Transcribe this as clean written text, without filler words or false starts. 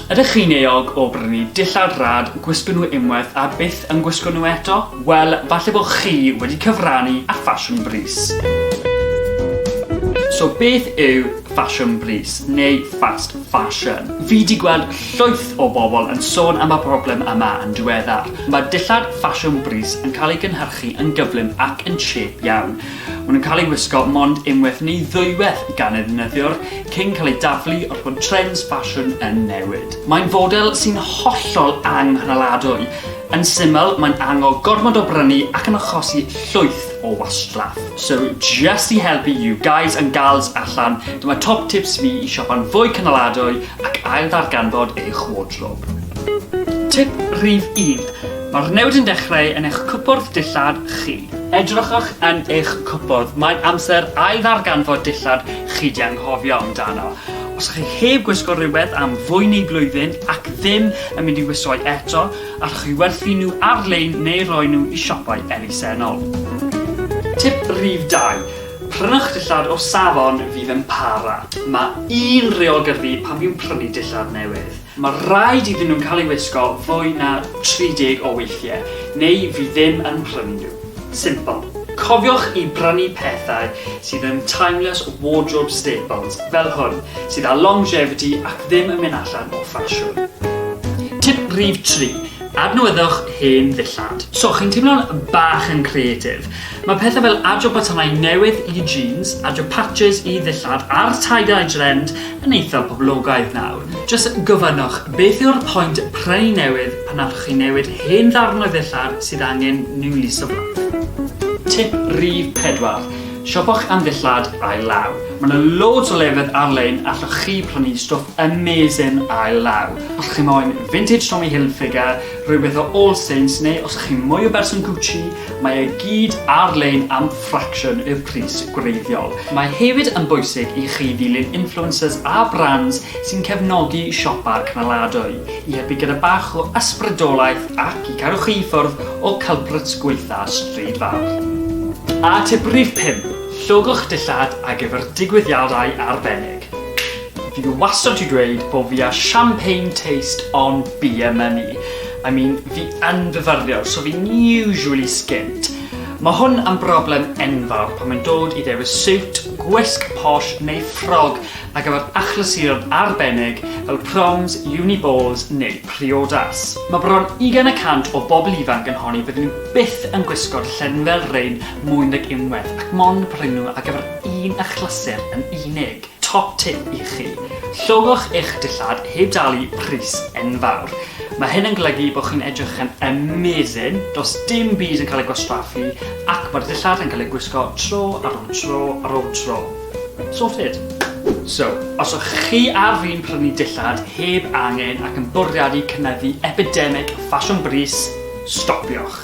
Ydych chi'n euog o brynu dillad rhad, gwisgo nhw unwaith a byth yn gwisgo nhw eto? Wel, falle bod chi wedi cyfrannu at ffasiwn brys. So beth yw ffasiwn brys, neu fast fashion? Fi 'di gweld llwyth o bobl yn sôn am y broblem yma yn diweddar. Mae dillad ffasiwn brys yn cael eu gynhyrchu yn gyflym ac yn chêp iawn. Maen nhw'n cael eu wisgo mond unwaith neu ddwywaith gan y ddefnyddiwr cyn cael eu daflu wrth bod trends ffasiwn yn newid. Mae'n fodel sy'n hollol anghynaladwy. Yn syml, mae'n annog gormod o brynu ac yn achosi llwyth o wastraff. So, just i helpu you guys and gals allan, dyma top tips fi i siopa'n fwy cynaladwy ac ail-ddarganfod eich wardrobe. Tip rhif 1. Mae'r newid yn dechrau yn eich cwpwrdd dillad chi. Edrychwch yn eich cwpwrdd, mae'n amser ail-ddarganfod dillad chi 'di anghofio amdano. Os ych chi heb gwisgo rhywbeth am fwy neu blwyddyn ac ddim yn mynd i wisgo eto, allwch chi werthu nhw ar-lein neu roi nhw i siopau elusennol. Tip rhif 2, Prynwch dillad o safon fydd yn para. Mae un rheol gyda fi pan fi'n prynu dillad newydd. Mae rhaid iddyn nhw cael eu wisgo fwy na 30 o weithiau, neu fi ddim yn prynu nhw. Simple. Cofiwch i brynu pethau sydd yn timeless wardrobe staples, fel hwn, sydd â longevity ac ddim yn mynd allan o ffasiwn. Tip rhif 3, Adnewyddwch hen ddillad. So, chi'n teimlo'n bach yn creative? Mae pethau fel adio botymau newydd i jeans, adio patches i ddillad a'r tie-dye trend yn eitha poblogaidd nawr. Jyst gofynnwch, beth yw'r pwynt prynu newydd pan allwch chi newid hen ddarn o ddillad sydd angen new lease of life? Tip rhif 4, Siopwch am ddillad ail law. Mae 'na loads o lefydd ar-lein allwch chi prynu stwff amazing ail law. Os chi moyn vintage Tommy Hilfiger, rhywbeth o All Saints neu os ych chi'n mwy o berson Gucci, Mae e gyd ar-lein am ffracsiwn y pris gwreiddiol. Mae hefyd yn bwysig i chi ddilyn influencers a brands sy'n cefnogi siopa cynaladwy, i helpu gyda bach o ysbrydolaeth ac i cadw chi i ffwrdd o culprits gwaetha stryd fawr. A tip rhif 5, llogwch dillad ar gyfer digwyddiadau arbennig. Fi wastad 'di dweud bo fi â champagne taste on beer money. I mean, fi yn fyfyriwr, so fi'n usually skint. Mae hwn yn broblem enfawr pan mae'n dod i ddewis siwt, gwisg posh neu ffrog ar gyfer achlysuron arbennig fel proms, uni balls neu priodas. Mae bron 20 y cant o bobl ifanc yn honni bydden nhw byth yn gwisgo llen fel rhein mwy nag unwaith ac mond prynu nhw ar gyfer un achlysur yn unig. Top tip i chi, llogwch eich dillad heb dalu pris enfawr. Mae hyn yn golygu bod chi'n edrych yn amazing, does dim byd yn cael ei gwastraffu ac mae'r dillad yn cael eu gwisgo tro ar ôl tro ar ôl tro. Sorted! So, os ych chi ar fin prynu dillad heb angen ac yn bwriadu cynyddu epidemic ffasiwn brys, stopiwch!